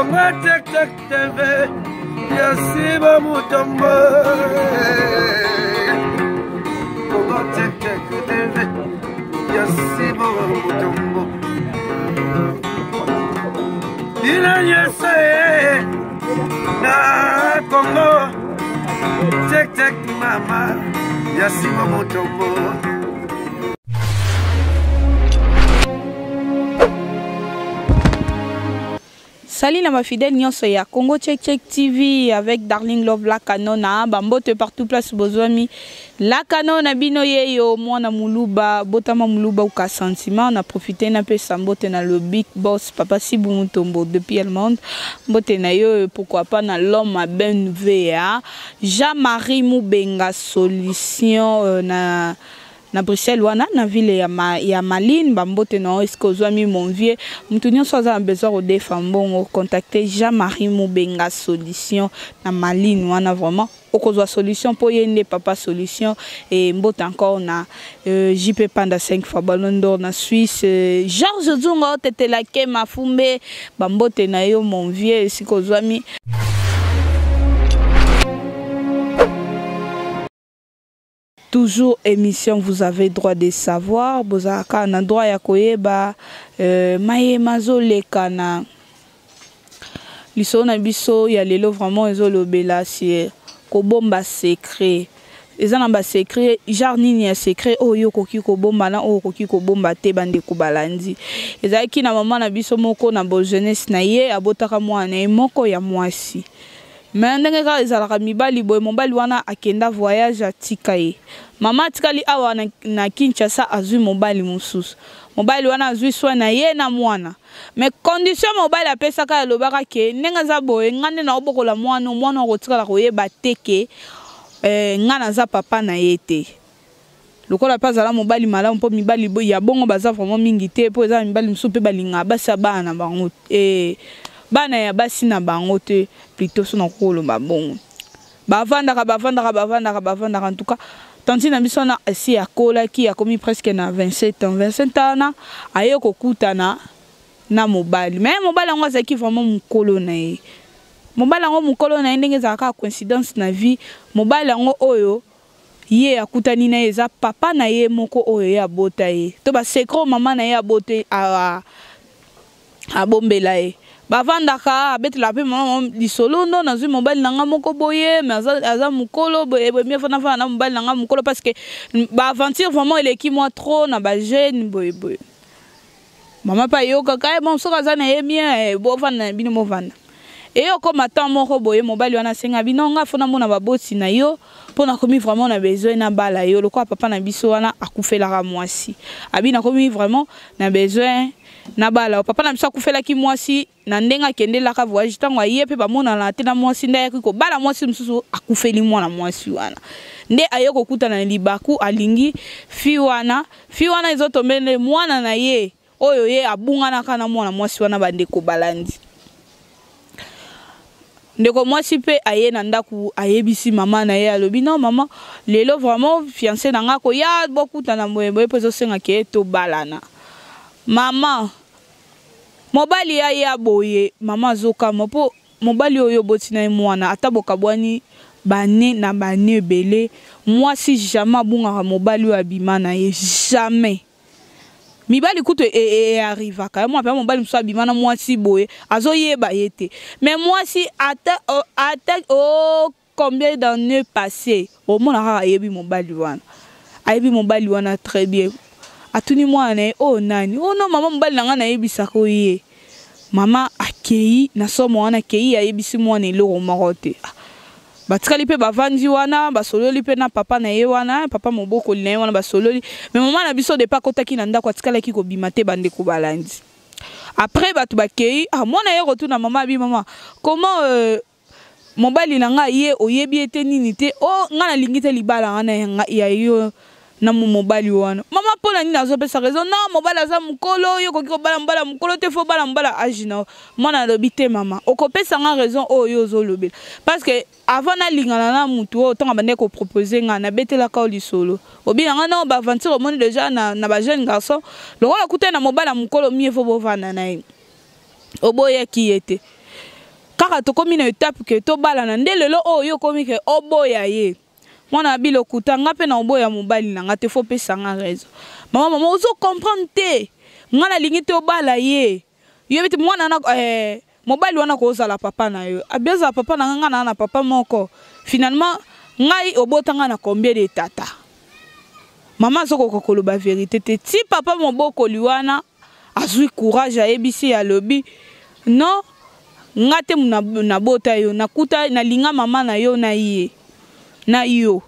Congo Tek Tek TV ya Siba Mutombo. Congo Tek Tek TV ya Siba Mutombo. Bino nyonso ye na Congo Tek Tek mama ya Siba Mutombo. Salut na ba fidèle nyonso ya Congo Check Check TV avec Darling Love la Canona ba mbote partout place bozwami la Canona bino yeyo mwana muluba botama muluba uka sentiment na profiter na pesa mbote na le big boss papa Sibu Mutombo depuis Allemande mbote na yo pourquoi pas na l'homme à Ben VA Jean-Marie Mubenga solution euh, na na Bruxelles wana na ville ya, ma, ya Maline bambote na yo esika ozwami mon vieux moto nyonso aza na besoin kodefa mbongo contacte Jean-Marie Mubenga solution na Maline wana vraiment okozwa solution mpo ye nde papa solution e mbote encore na euh, JP Panda 5 fois ballon d'or na Suisse euh, Georges Zunga otetela ke mafumbe bambote na yo mon vieux esika ozwami. Toujours emission vous avez droit de savoir bozalaka na droit ya koyeba euh, maye mazoleka na lisolo na biso ya lelo vraiment ezolobela sur kobomba secret eza na basecret genre nini ya secret oyo okoki kobomba na oyo okoki kobomba te bandeko balandi ezalaki na mama na biso moko na bojeunesse na ye abotaka mwana na ye moko ya mwasi Mais ndenge kaka ezalaka mibali boye mobali wana akenda voyage atika ye mama atikali awa na, na Kinshasa azui mobali mosusu mobali wana azui soin na ye na mwana mais condition mobali apesaka alobaka ke ndenge aza boye nga nde naobokola mwana mwana akotikala koyeba te ke eh, nga naza papa na ye te Lokola pe azala mobali malamu po mibali ya bongo baza vraiment mingi te po eza na mibali mosusu pe balingaka basi ya bana na bango eh, bana ya basi na bango te plutot so nakoki koloba bongo. Bavandaka bavandaka bavandaka bavandaka en tout cas tantine na biso wana esi akolaki akomi presque na 27 ans 27 ans wana aye kokutana na mobali mais mobali yango azalaki vraiment mokolo na ye mobali yango mokolo na ye ndenge ezalaka coïncidence na vie mobali yango oyo ye akutani na ye eza papa na ye moko oyo ye abota ye to ba secret oyo mama na ye abote abombela ye bavandaka abetelaka mpe mama lisolo ndo nazwi mobali na nga moko boye mais aza, aza mokolo boye boye mie fana fana na mobali na nga mokolo parce que baaventure vraiment eleki mwa trop na bajeune boye boye Mama pe ayokaka eh, bon soki aza na ye bien eh, bovanda na bino bovanda. Eye okoma temps moko boye mobali wana asenga bino nga fo namona baboti na yo mpo nakomi vraiment na besoin nabala yo lokola papa na biso wana akufelaka mwasi abi nakomi vraiment na besoin nabala yo papa na biso akufelaki mwasi na ndenge akendelaka voyage ntango aye mpe bamonana te na mwasi nde ayaki kobala mwasi mosusu akufeli mwana mwasi wana nde aye kokutana na libaku alingi fi wana fi wana ezotombe nde mwana na ye oyo ye abunganaka na mwana mwasi wana bandeko balandi ndeko mwasi mpe aye na ndako ayebisi mama na ye alobi non mama lelo vraiment fiancé na nga koya bokutana boye boye mpo ezosenga ke tobalana mama Mobali aya boye mama azokamwa po mobali oyo oboti na ye mwana ata bokabwani b'annee na b'annee ebele mwasi jamais abungaka mobali oyo abima na ye jamais mibali kutu e, e arrivaka ya mwa mobali mosusu abima na mwasi boye azoyeba ye te mais mwasi ata ata oh, Combien d'annees passees omona kaka ayebi mobali wana ayebi mobali wana très bien atuni mwana na ye oyo oh, nani oh non mama mobali na ngai nayebisaka ye mama akei na somo wana akei ayebisi mwana eloko moko te ah, batikali mpe bavandi wana basololi mpe na papa na ye wana papa mobokoli na ye wana basololi me mama na biso depa akotaki na ndako atikalaki kobima te bandeko balandi après bato bakei ah, mwana ye kotuna mama abi mama comment euh, mobali na nga ye oyebi ye te nini te o oh, nga nalingi te libala wana ya yo na mobali wana mama mpo na nini azopesa raison non mobali aza mokolo yo okoki kobala mobali ya mokolo te fo obala mobali ya age na yo mwana alobi te mama okopesa nga raison oyo yo ozolobela parce que avant nalingana na motu oyo ntango abandaki kopropose nga nabetelaka yo lisolo obina nga no baaventure omoni deja na, na bajeune garçon lokola okutani na mobali ya mokolo mie fo bovanda na ye oboyaki ye te. Kaka tokomi na etape ke tobalana nde lelo oyo yo okomi ke oboya ye. Mwana abi lokuta, nga pe na oboya mobali na nga te, faut opesa nga raison. Mama mama ozo comprendre te. Nga nalingi te obala ye. Yo bete mwana na eh, mobali wana kozala papa na yo. Abi ozala papa na nga, nga na na papa moko. Finalement ngai obota nga na combien de tata? Mama azokoka koloba verite te. Ti papa mobokoli wana azui courage ayebisi alobi non nga te nabota yo nakuta nalinga mama na yo na ye na yo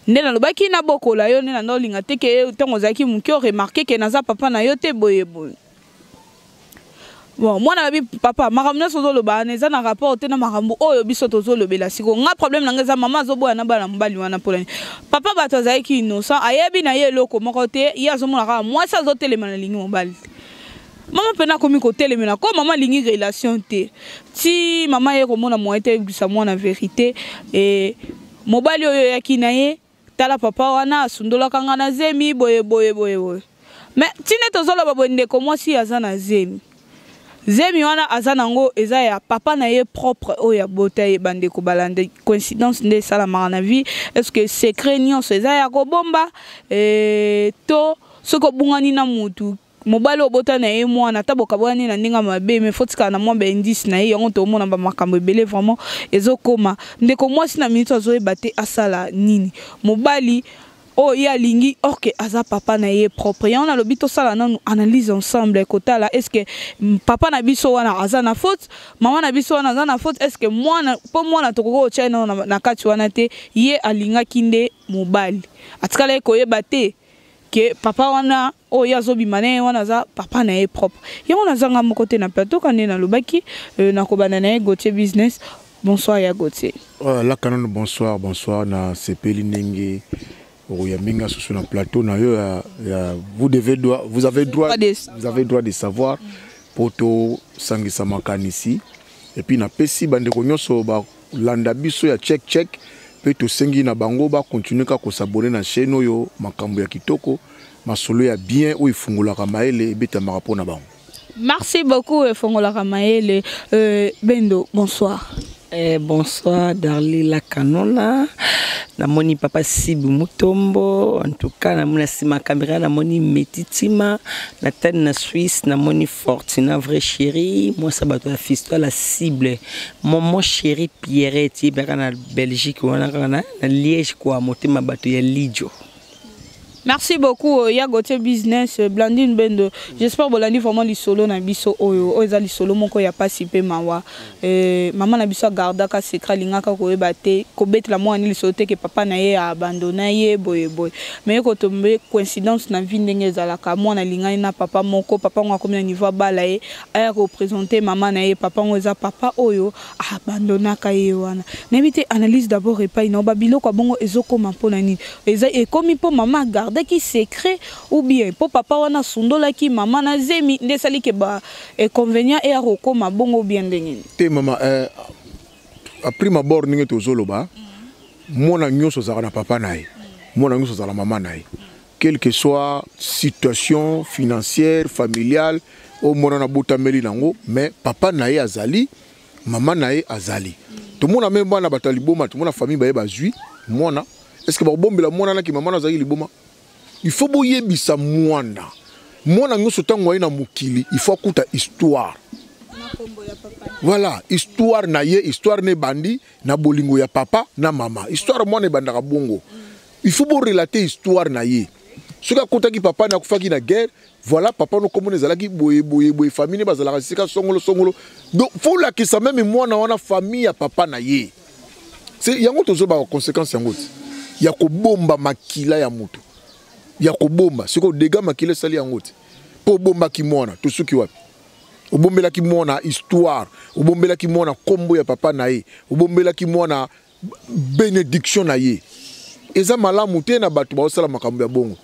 nde nalobaki nabokola yo nde nanda olinga te ke ntango ozalaki moke oremarke ke naza papa na yo te boye boye. Bon, mwana alobi papa makambo nyonso ozoloba wana eza na rapport te na makambo oyo biso tozolobela sikoyo. Nga problème na nga eza mama azoboya na bana mobali wana mpo nani? Papa bato azalaki innocent, ayebi na ye eloko moko te, ye azomona kaka mwasi azotelema na lingi mobali te. Mama mpena akomi kotelemela ko mama alingi relation te. Ti mama ye komona moyen te ayebisa mwana verite e mobali oyo oyaki na ye tala papa wana asundolaka nga na zemi boye boye boye boye. Mais ti nde tozoloba boye ndeko mwasi aza na zemi. Zemi wana aza nango eza ya papa na ye propre oyo abota ye. Bandeko balanda coïncidence nde esalamaka na vie. Est-ce que secret nyonso eza ya kobomba? To soki obungani na mutu mobali oyo obota na ye mwana ata bokabwani na ndenge mabe mais faut tikala na mwa ba indice na ye. Yango tomona ba makambo ebele vraiment ezokoma. Ndeko mwasi na minute azoyeba te asala nini. Mobali oyo ye alingi or que aza papa na ye propre. Yango nalobi tosala nanu analyse ensemble kotala est-ce que papa na biso wana aza na faute, mama na biso wana aza na faute, est-ce que mwana po mwana tokoki kotia ye nanu na kati wana te. Ye alingaki nde mobali atikala ye koyeba te ke papa wana oyo ye azobima na ye wana aza papa na ye propre. Yango nazanga moko te na plateau ka nde nalobaki nakobanda na ye Gauthier Business. Bonsoir ya Gauthier. La Canon, bonsoir, bonsoir na sepeli ndenge okoyambi nga susu na plateau na yo ya, ya vous devez droit, vous avez droit, vous avez droit de savoir po tosangisa makanisi et puis napesi bandeko nyonso balanda biso ya check check pe tosengi na bango ba continuer kaka kosabonner na chaîne oyo makambo ya kitoko masolo ya bien oyo efungolaka mayele ebetamaka mpo na bango. Merci beaucoup efongolaka mayele. Bendo, bonsoir. Bonsoir Darly la Canola. Namoni papa Sibu Mutombo, en tout cas namoni sima caméra, namoni Metitima, Nathan na Suisse, namoni Fortuna vrai chéri, moi ça bato ya fisto la cible. Mon chéri Pierrette, yebaka na Belgique wana kaka na Liège quoi, motema bato ya Lidjo. Merci beaucoup ya Gauthier Business, Blandine Bendo. J'espère bolandi vraiment lisolo na biso oyo. Oyo eza lisolo moko ya pasi pe mawa. Maman na biso agardaka secret alingaka koyeba te, kobetela mwana ni lisolo te ke papa na ye a abandonna ye boye boye. Mais ko tomber coïncidence na vie ndenge ezalaka, mwana alingani na papa moko, papa ngo akomi na niveau abala ye, aya ko présenter maman na ye, papa ngo eza papa oyo abandonnaka ye wana. Nayebi te analyse d'abord epai na ba biloko bongo ezokoma mpona nini? Eza ekomi mpo mama agardaki secret ou bien mpo papa wana asundolaki mama na zemi nde esali ke ba inconvénient eya kokoma bongo bien ndenge nini? Te mama, à prime abord ndenge tozoloba, mwana nyonso azalaka na papa na ye, mwana nyonso azalaka na mama na ye, quelle que soit situation financière, familiale, oyo mwana na botameli nango, mais papa na ye azali, mama na ye azali. Tomona même bana bato ya liboma, tomona famille baye bazwi mwana, est-ce que bakobombela mwana naki mama na azalaki liboma? Il faut boyebisa mwana. Mwana nyonso ntango aye na mokili, il faut akuta histoire. Voilà, histoire na ye, histoire ne bandi na bolingo ya papa na mama. Histoire mwana ebandaka bongo. Il faut bo relater histoire na ye. Soki akutaki papa na akufaki na guerre, voilà papa no komona ezalaki boye boye boye, famille ne bazalaka sika songolo songolo. Donc faut lakisa même mwana wana famille ya papa na ye. C'est yango tozoba conséquence yango ti. Ya kobomba makila ya moto. Ya kobomba, siko dégâts makila esali yango ti. Po bombaki mwana, tosuki wapi? Obombelaki mwana histoire, obombelaki mwana kombo ya papa na ye, obombelaki mwana bénédiction na ye. Eza malamu te na bato bazosala makambo ya bongo.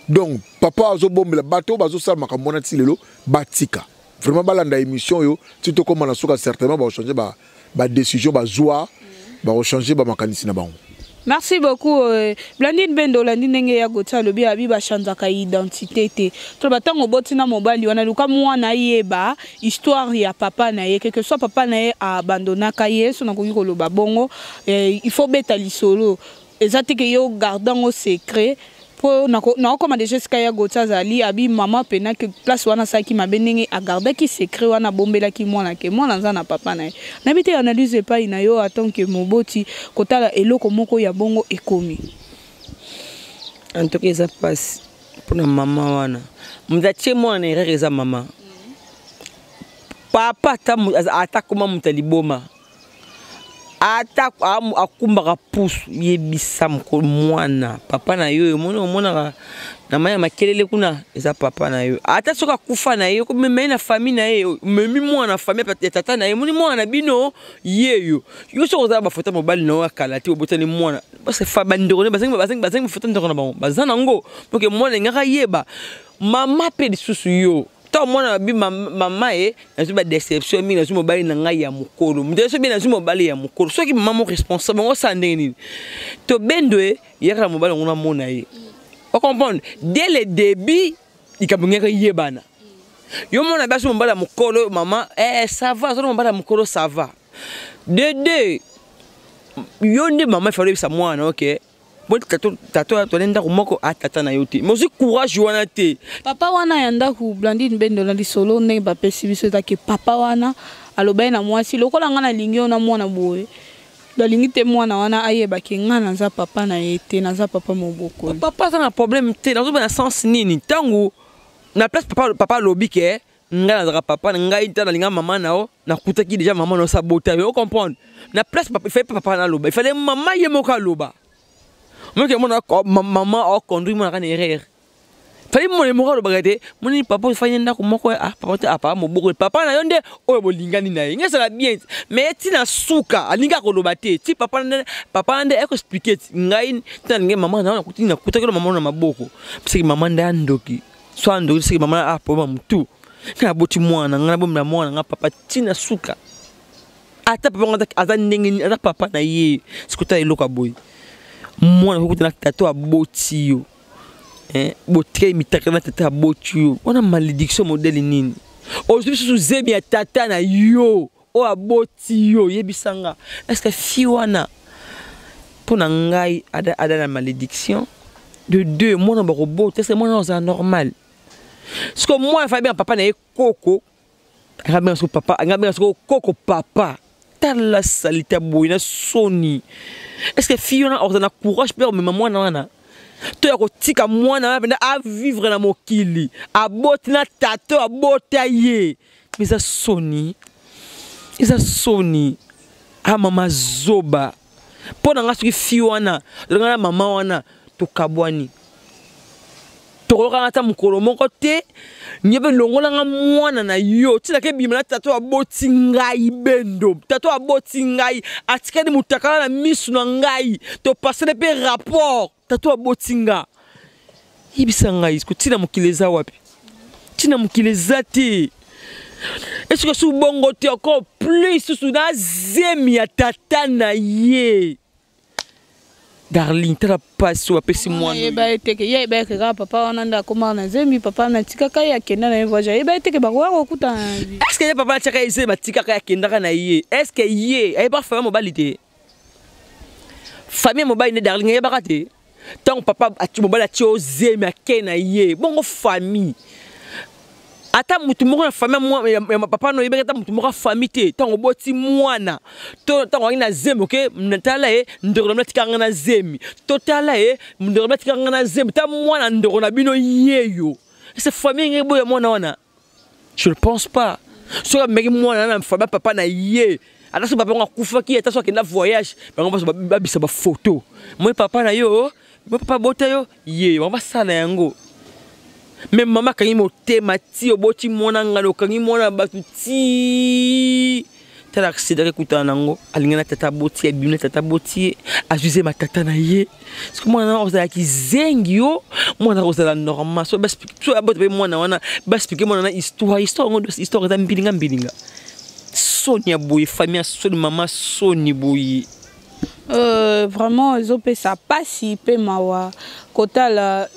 Donc papa azobombela bato bazosala makambo wana ti lelo batika. Vraiment balanda émission yo ti tokóma na suka, certainement bakochanger ba décision bazwa, bakochanger ba makanisi na bango. Merci beaucoup euh, Blandine Bendo olandi ndenge ya Gauthier alobi abi bachanzaka identité te to batango oboti na mobali wana luka mwana ayeba histoire ya papa na ye quelque soit papa na ye abandonaka ye so nakoki koloba bongo eh, il faut beta lisolo eza te ke yo garde yango secret mpo nakokoma deja esika ya Gauthier azali abi mama pena ke place wana asalaki mabe ndenge agardaki secret wana abombelaki mwana ke mwana aza na papa na ye. Nayebi te analyse epai na yo en tant que moboti kotala eloko moko ya bongo ekomi. En tout cas eza mpasi mpona mama wana moto atie mwana na erreur eza mama papa ata ata koma moto ya liboma ata akumbaka pusu yebisa mwana papa na yo omoni omonaka na mai ya makelele kuna eza papa na yo ata soki akufa na ye okomema ye na famille na ye omemi mwana na famille ya tata na ye omoni mwana na bino yeyo yo soki ozala bafoto mobali na yo ya kala te obotani mwana parce bandeko ne bazangi bafoto ndeko na bango baza nango poke mwana engaka yeba mama mpe lisusu yo ntango mwana babi mama ye nazwi badeception mingi nazwi mobali na ngai ya mokolo moto nyonso bie nazwi mobali ya mokolo soki mama mo responsable yango osala ndenge nini tobendo ye yaka na mobali yango namona ye ocomprendre dès le début likambo ngeke yebana yo mona basi mobali ya mokolo mama eh, ça va azona mobali ya mokolo ça va de deux yo nde mama ifalo oyebisa mwana oke bo tato tato tole ndako moko atata na yo te mais ozwi courage wana te papa wana ya ndako Blandine Bendo na lisolo ndenge bapesi biso eza ke papa wana alobaki na mwasi lokola ngai nalingi yo na mwana boye nalingi te mwana wana ayeba ke ngai naza papa na ye te naza papa mobokoli papa aza na problème te nazoba na sens nini ntango na place papa papa alobi ke ngai nazalaka papa na ngai ntango nalinga mama na yo nakutaki deja mama na yo sabota yo ocomprendre na place papa ifale papa naloba ifale mama ye moko aloba moke mona mama oconduire mona kaka na erreur fali mona moko alobaka te moni papa ofandi ndako moko ah papa te ah papa moboko papa na yo nde oyo bolingani na ye ngai ezala bien mais ti na suka alingi akoloba te ti papa nde papa nde akoexplike ngai ntina alingi mama na yo nakutaki mama na maboko parce que mama nde andoki so andoki seke mama ah problème ya motu ngai aboti mwana ngai nabomela mwana ngai papa ti na suka ata papa ngo aza ndenge nini aza papa na ye sikoyo eloko ya boye mwana kokutana tata aboti yo eh, botikali mitaka na tata aboti yo wana malédiction modèle nini ozwi lisusu zemi ya tata na yo oyo aboti yo yebisa nga est ce que fi wana mpo na ngai ada, ada na malédiction de deux mwana bakobota est ce que mwana ozala normal sikoyo mwana fa abenga papa na ye koko anga soko papa anga benga soko koko papa tala salite boye na soni est ce que fille wana ozala na courage mpe komema mwana wana to ya kotika mwana wana mpenza avivre na mokili aboti na tata abota ye mais eza soni eza soni a mama zoba mpo na nga soki fi wana tolonga na mama wana tokabwani tokoyokana ata mokolo moko te nye mpe longola nga mwana na yo ntina ke bima na tata aboti ngai bendo tata aboti ngai atikali motakala na misu na ngai topasele mpe rapport tata aboti nga yebisa ngai ntina mokili eza wapi ntina mokili eza te esoki esu bongo te encore plus susu na zemi ya tata na ye darling tala pasi oyo apesi mwana yeba ye teke ye ayeba yeke kaka papa wana nde akomaka na zemi papa wana atikaka ye akenda na ye voyage ayeba ye teke bakoya kokutana na vie est ce que ye papa atiaka ye zemi atikaka ye akendaka na ye est ce que ye ayebaka famille mobali te famille mobali nde darling ayebaka te ntango papa mobali atie yo zemi ake na ye bongo famille ata motu moko na famille ya papa no oyebaki ata motu moko ya famille te ntango oboti mwana to ntango angi na zemi oke tala ye ndeko na bino atika nga na zemi to tala ye ndeko na bino atika nga na zemi ta mwana ndeko na bino yeyo ese famille ngai boya mwana wana je ne pense pas soki ameki mwana na famille papa na ye ata soki papa yango akufaki ata soki akenda voyage bango baso babisa bafoto moi papa na yo moi papa abota yo ye bango basala yango me mama akangi motema ti oboti mwana ngana okangi mwana bato ti tala accident ekutana nango alingi na tata aboti ye abimi na tata aboti ye azwi zema tata na ye soki mwana wana ozala kizengi yo mwana akozala normal so abota mpe mwana wana baexplike mwana na histoire histoire yango histoire eza mbilinga mbilinga soni ya boye famille ya soni mama soni boye. Vraiment ezopesa pasi mpe mawa kotala.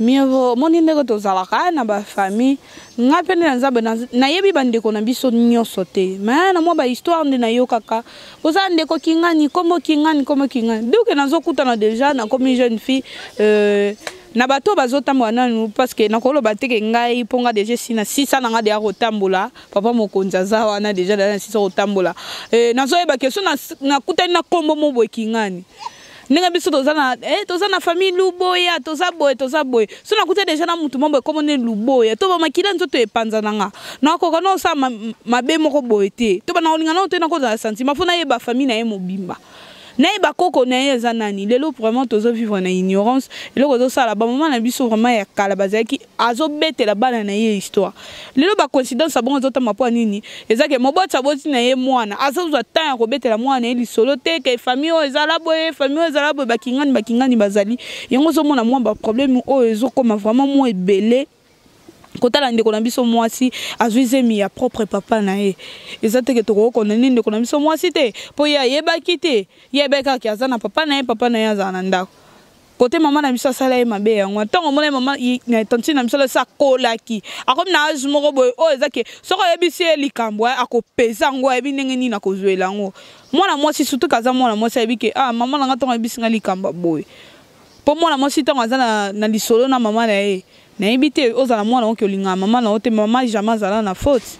Mieux vaut omoni ndenge tozalaka na bafamille. Ngai mpe nde na Nzambe nayebi bandeko na biso nyonso te, mais na mwa bahistoire nde nayokaka oza ndeko kingani, kombo kingani, kombo kingani. Donc nazokutana déjà, nakomi jeune fille, na bato bazotambola nanu, parce que nakoloba te ke ngai, mpo nga déjà esi na sisa na nga deya kotambola. Papa mokonzi aza wana déjà na sisa kotambola. Nazoyeba ke so nakutani na kombo mo boye kingani, ndenge biso toza na famille Luboya, toza boye, toza boye. So nakuta déjà na mutu mo boye kombo nde Luboya, to bamakila nzoto epanza na nga, nakoka na osala mabe moko boye te, to bana kolinga nano te. Nakozala sentiment, fo nayeba famille na ye mobimba, nayeba koko na ye eza nani. Lelo vraiment tozovivre na ignorance. Eloko ezosala, bamama na biso vraiment ya kala bazalaki azobetela bana na ye histoire. Lelo bacoïncidence abongo ezotamba mpo ya nini? Eza ke moboti aboti na ye mwana, azozwa temps ya kobetela mwana na ye lisolo te, ke famille oyo ezala boye, famille oyo ezala boye, bakingani, bakingani bazali. Yango ozomona mwa baproblème oyo ezokoma vraiment mwa ebele. Kotala ndeko na biso mwasi azwi zemi ya propre papa na ye, eza teke tokoki ndeko na biso mwasi te, mpo ye ayebaki te. Ye ayebaki kaka aza na papa na ye, papa na ye azala na ndako kote mama na biso asala ye mabe. Yango ntango omona mama na tantine na biso alasi akolaki, akomi na age moko boye oyo eza ke soki oyebisi ye likambo, akopesa yango, ayebi ndenge nini akozwela yango. Mwana mwasi, surtout kaza mwana mwasi, ayebi ke ah, mama na nga ntango ayebisi nga likambo boye. Mpo mwana mwasi ntango aza na lisolo na mama na ye, nayebi te ozala mwana oki olingaka mama na yo te, mama jamais azala na faute.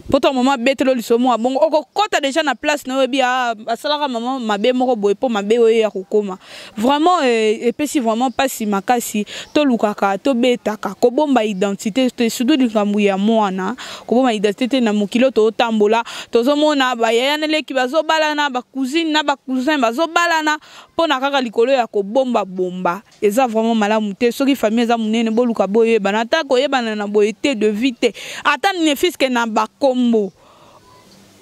Mpo ntango mama abeteli lisolo moko bongo, okokɔta déjà na place na yo, oyebi asalaka mama mabe moko boye, mpo mabe oyo ya kokóma vraiment epesi vraiment mpasi makasi. Tolukaka tobetaka kobomba identité te, surtout likambo ya mwana, kobomba identité te. Na mokili oyo tozotambola, tozomona bayaya na leki bazobalana, bacousine na bacousin bazobalana, mpo na kaka likolo ya kobombabomba. Eza vraiment malamu te. Soki famille eza monene, boluka boyebana, ata koyebana na boye te, de vie te, ata ne fût-ce que na bakombo,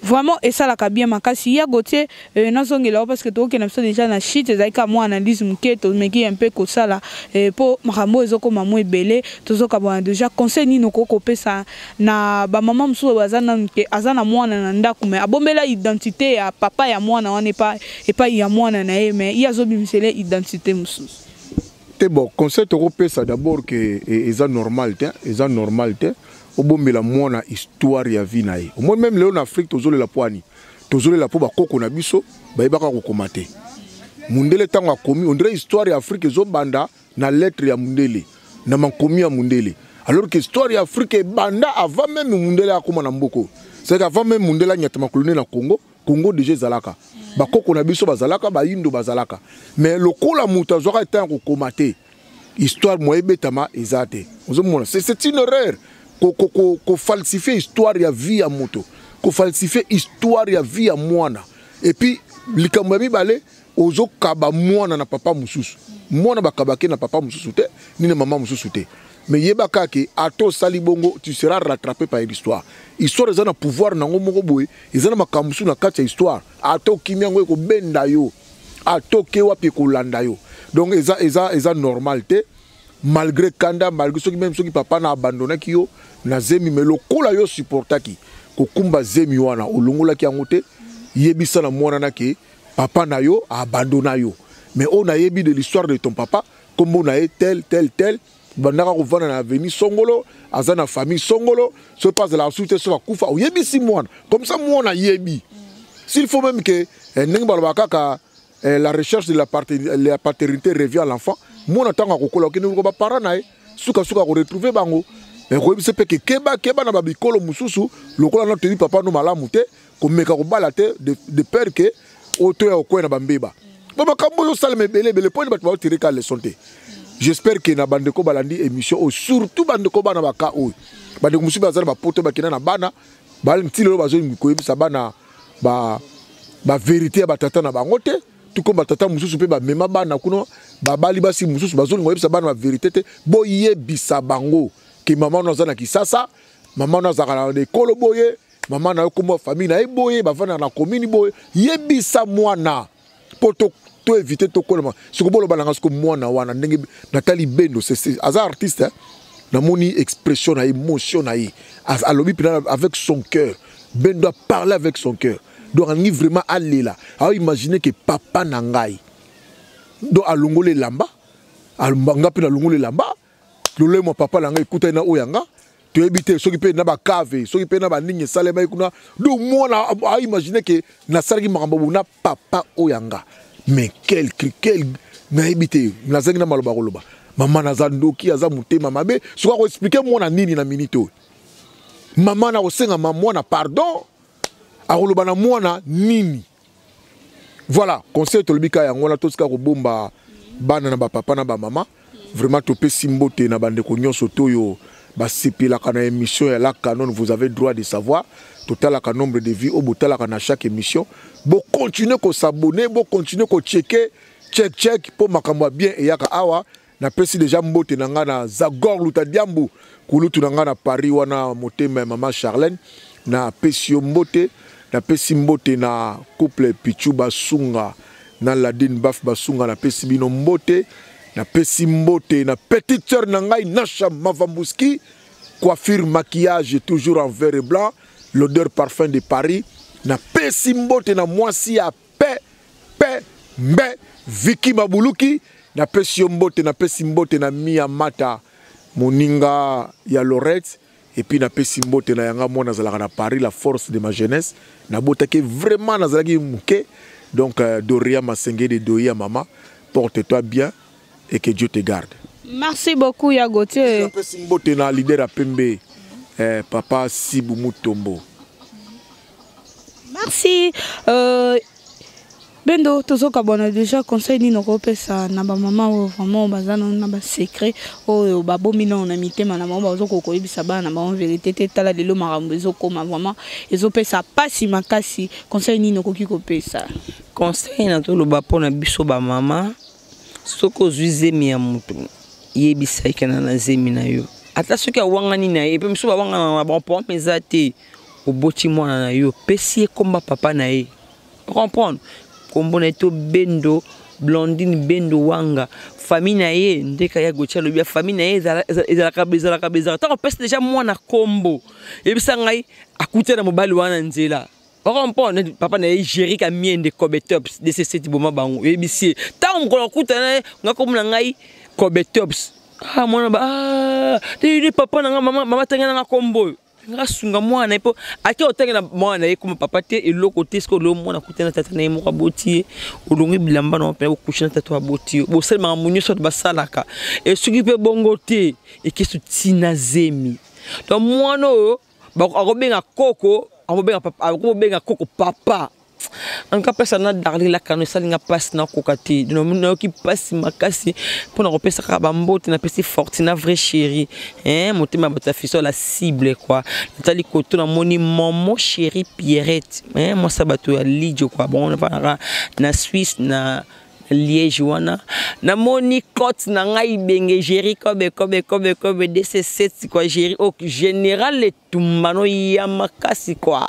vraiment esalaka bien makasi. Ya Gautier, nazongela o parce que tokokenda biso déjà na shit. Ezalaki ka mwa analyse moke tomeki un peu kosala mpo makambo oyo ezokóma mwa ebele. Tozokabwana déjà. Conseil nini okoki kopesa na bamama mosusu oyo baza nanu ke aza na mwana na ndako, mais abombela identité ya papa ya mwana wana epai ya mwana na ye, mais ye azobimisela identité mosusu? Te, bon, conseil tokopesa d'abord ke eza normal te, eza normal te obombela mwana histoire ya vie na ye. Omoni, même lelo na Afrique tozolela po ani, tozolela mpo bakoko na biso bayebaka kokoma te. Mundele ntango akomi, on dirait histoire ya Afrique ezobanda na lettre ya mundele, na makomi ya mundele, alors que histoire ya Afrique ebanda avant même mundele akóma na mboka. C'est avant même mundele anyata makolo na Congo. Congo déjà ezalaka, bakoko na biso bazalaka, bayindo bazalaka, mais lokola moto azwaka ntango kokoma te, histoire moye ebetama eza te. Ozomona, c'est une erreur kofalsifie histoire ya vie ya moto, kofalsifie histoire ya vie ya mwana. Et puis likambo ya mibale, ozokaba mwana na papa mosusu. Mwana bakabaki na papa mosusu te, ni na mama mosusu te. Mais yeba kaka ke ata osali bongo, tu seras rattrapé par l'histoire. Histoire eza na pouvoir nango moko boye, eza na makambo mosusu na kati ya histoire. Ata okimi yango, ekobenda yo, ata oke wapi, ekolanda yo. Donc eza normal te, malgré kanda, malgré soki même soki papa na abandonaki yo na zemi, mais lokola yo supportaki kokumba zemi wana, olongolaki yango te, yebisa na mwana na ke papa na yo abandona yo, mais oyo nayebi de l'histoire de ton papa, kombo na ye tel tel tel, bandaka kovanda na avenue songolo, aza na famille songolo, soki mpe azalaka susu te, soki akufa, oyebisi mwana comme ça, mwana ayebi. S'il faut même que ndenge balobaka kaka, la recherche de la paternité revient à l'enfant. Mwana ntango akokola, okende koluka baparent na ye, sukasuka akoretrouve bango. Koyebisa mpe ke keba, keba na babikolo mosusu, lokola na toyebi papa no malamu te, komeka kobala te, de peur ke oyo toya kokwea na bambeba. Bo makambo oyo osalema ebele ebele, mpo bato baotireka leçon te. J'espère ke na bandeko balandi émission oyo, surtout bandeko bana baka oyo, bandeko mosusu baza na bapoto, bakenda na bana nti lelo bazolingi koyebisa bana bavérité ya batata na bango te. Tuko batata mosusu mpe bamema bana kuna, babali basi mosusu, bazolinga koyebisa bana bavérité te. Boyebisa bango ke mama no aza na Kisasa, mama no azalaka na ekolo boye, mama na yo kombo famille na ye boye, bavandaka na commune boye. Yebisa mwana mpo to éviter tokolema. Siko boloba nanga, siko mwana wana, ndenge natali Bendo, aza artiste, hein? Namoni expression na émotion na ye, alobi mpena avec son cœur. Bendo a parlé avec son cœur. Donc alingi vraiment alela, aoimagine ke papa na ngai. Donc alongoli elamba, nga mpe nalongoli elamba, lolemo ya papa na ngai ekutani na oyo ya nga. Toyebi te soki mpe na bakave, soki mpe na banini esalemaki kuna. Donc mwana aimagine ke nasalaki makambo boye na papa oyo ya nga. Mais quel cri, quel, nayebi te, nazangi na maloba koloba. Mama naza ndoki, aza motema mabe. Soki akoexplike mwana nini na minute oyo, mama na kosenga ma mwana pardon, akoloba na mwana nini? Voilà, conseil tolobi kaka yango wana, tosika kobomba bana na bapapa na bamama. Vraiment topesi mbote na bandeko nyonso toyo basepelaka na émission ya La Canon. Vous avez droit de savoir, totalaka nombre de vues oyo botalaka na chaque émission. Bocontinue kosabonner, bocontinue kocheke, check check, mpo makambo ya bien eyaka awa. Napesi déjà mbote na nga na Zagor Lutadiambu, kulutu na nga na Paris wana, motema ya mama Charlène. Napesi yo mbote. Napesi mbote na couple Pichu Basunga na Ladine Baf Basunga, napesi bino mbote. Napesi mbote na petite sœur na ngai Nasha Mavambuski, coiffure maquillage toujours en vert et blanc, l'odeur parfum de Paris. Napesi mbote na mwasi ya pe pe mbe Vicky Mabuluki, napesi yo mbote. Napesi mbote na Mia Mata, moninga ya Lorette. Et puis napesi mbote na yanga mwana azalaka na Paris, la force de ma jeunesse. Nabotaki vraiment nazalaki moke. Donc Doria Masenge de Doia mama, porte-toi bien et que Dieu te garde. Merci beaucoup ya Gauthier. Napesi mbote na leader ya pembe, papa Sibu Mutombo. Merci. Bendo tozokabwana déjà, conseil nini okopesa na bamama oyo vraiment baza nano na basecret oyo babomi nano na mitema na bango, bazokoka koyebisa bana na bango vérité te? Tala lelo makambo ezokoma, vraiment ezopesa pasi makasi. Conseil nini okoki kopesa? Conseil nazoloba mpona biso bamama, soki ozwi zemi ya motu, yebisa ye kena na zemi na yo. Ata soki awangani na ye, mpe mosusu bawangana na bango, problème eza te. Oboti mwana na yo, pesi ye komba papa na ye, comprendre kombo na ye to Bendo Blondine Bendo Wanga, famille na ye ndeka ya Gauthier alobi ya famille na ye ezalaka ezalaka ezalaka. Ntango opesi déjà mwana kombo, yebisa ngai akuti na mobali wana nzela, ocomprendre papa na ye Géri Kamiende Kobe Tops DCC boma bango. Oyebisi ye ntango mokolo akutana na ye, nga kombo na ngai Kobe Tops. Ah, mwana ba, ah, te papa na nga, mama mama tanga na nga kombo oyo nga sunga mwana na ye, mpo ake otangela mwana na ye koma papa te eloko te. Soki olongi mwana akuti na tata na ye moko aboti ye, olongi bilamba na mpe okushi na tata aboti yo, bosali makambo nyonso bato basalaka. E soki mpe bongo te, ekesu ntina zemi. Donc mwana oyo akobenga koko, akobenga papa, akobenga koko papa. En tout cas, pesa na Darli Lakano esalinga mpasi, nakoka te, nayoki mpasi makasi mpona kopesa kaka bambote. Napesi Fortina vrai chéri, hein, motema ya bato ya fiso la cible quoi. Natali koto, namoni momo chéri Pierrette, hein, mwasi ya bato ya Lidio quoi. Bon, nafanaka na Suisse na Liège wana, namoni cote na ngai Benge Géri Kobe Kobe Kobe Kobe DC7 quoi, Géri oh, général etumba no ya makasi quoi.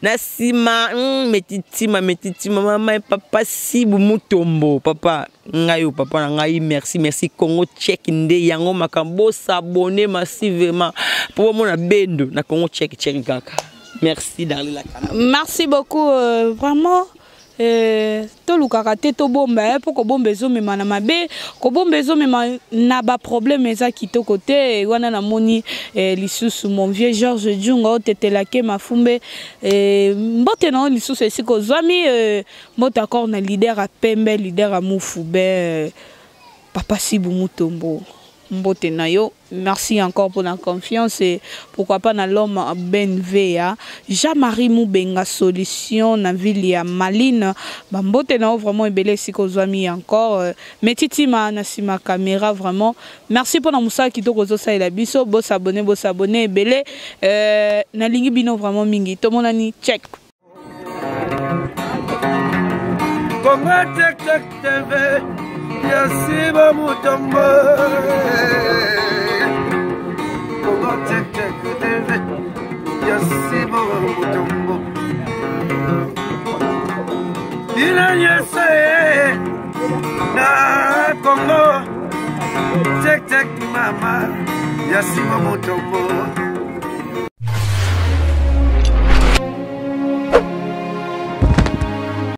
Na nsima metitima metitima mama papa Sibu Mutombo, papa ngai oyo papa na ngai, merci merci. Congo Check nde yango makambo, bosabone massivement mpo bomona Bendo na Congo Check Check kaka. Merci Darli Lakana. Merci beaucoup, vraiment. Tolukaka te tobomba mpo kobomba ezomema na mabe, kobomba ezomema na baproblème, eza kitoko te wana. Namoni lisusu mon vieux Georges Djunga otetelake mafumbe, mbote na yo lisusu esika ozwami. Mbote accord na leader ya pembe, leader ya mufube, papa Sibu Mutombo, mbote na yo. Merci encore pour la confiance et pourquoi pas na l'homme Ben Vea, Jean-Marie Mubenga solution na ville ya Maline, bambote na yo vraiment ebele esika ozwami encore. Metitima na nsima caméra, vraiment merci mpona mosala kitoko ozosalela biso. Bosabone, bosabone ebele. Nalingi bino vraiment mingi, tomonani check. Congo Check Check TV ya Siba Mutombo. Congo Check Check TV ya Siba Mutombo. Bino nyonso ye na Congo Check Check, mama ya Siba Mutombo.